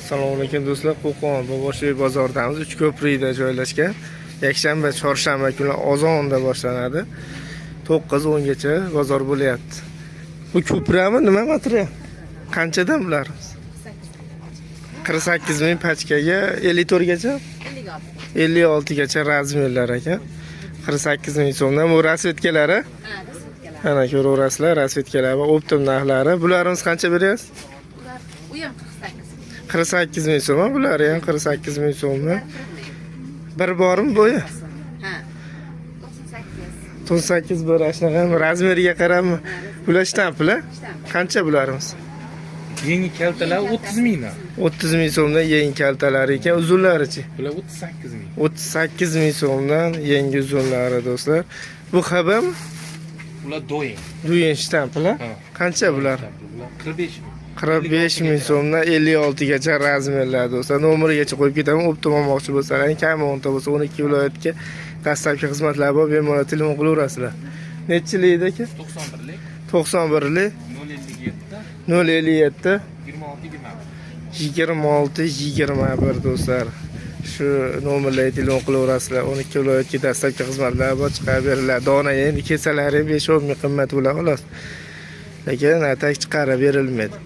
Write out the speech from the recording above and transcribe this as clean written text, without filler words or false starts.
Assalomu alaykum, do'stlar. Qo'qon Boboshuy bozoridamiz. Uchko'prikda joylashgan. Yakshanba, chorshanba kuni ozonda boshlanadi. 9-10 gacha bozor bo'lyapti. Bu ko'prami, nima material? Qanchadan bular? 48 ming pachkaga, 54 gacha? 56 gacha размер lar ekan. 48 ming so'mdan bu расцветка lari. Ana, ko'raverasizlar, расцветка lar va оптом narxlari. Bularimiz qancha beryapsiz? U ham 48. 48 ming so'm, bulari ham 48 ming so'mdan. Bir bormi bo'yi? Ha. 98. 98 bir, shunaqa размер iga qarabmi? Bular shtamplar? Qancha bularimiz? Yengi kaltalar 30 mingdan. 30 ming so'mdan yeng kaltalari ekan. Uzunlarichi? Bular 38 ming. 38 ming so'mdan yangi uzunlari, do'stlar. Bu xabami? Ular doing. Duyen shtamplar? Ha. Qancha bular? Bular 45 ming. 45 ming so'mdan 56 gacha размер lar, do'stlar. Nomerigacha qo'yib ketaman. Оптом olmoqchi bo'lsalar, kami 10 ta bo'lsa, 12 viloyatga dastlabki xizmatlar bor, bemalol telefon qilaverasizlar. Nechi yillik aka? 91lik. 91lik. 057 057 26 21. 26 21, do'stlar. Shu nomerlarga telefon qilaverasizlar. 12 viloyatga dastlabki xizmatlar bor, chiqarib beriladi. Dona endi kelsalari 5-10 ming qimmat bo'ladi, xolos. Lekin а так chiqarib berilmaydi.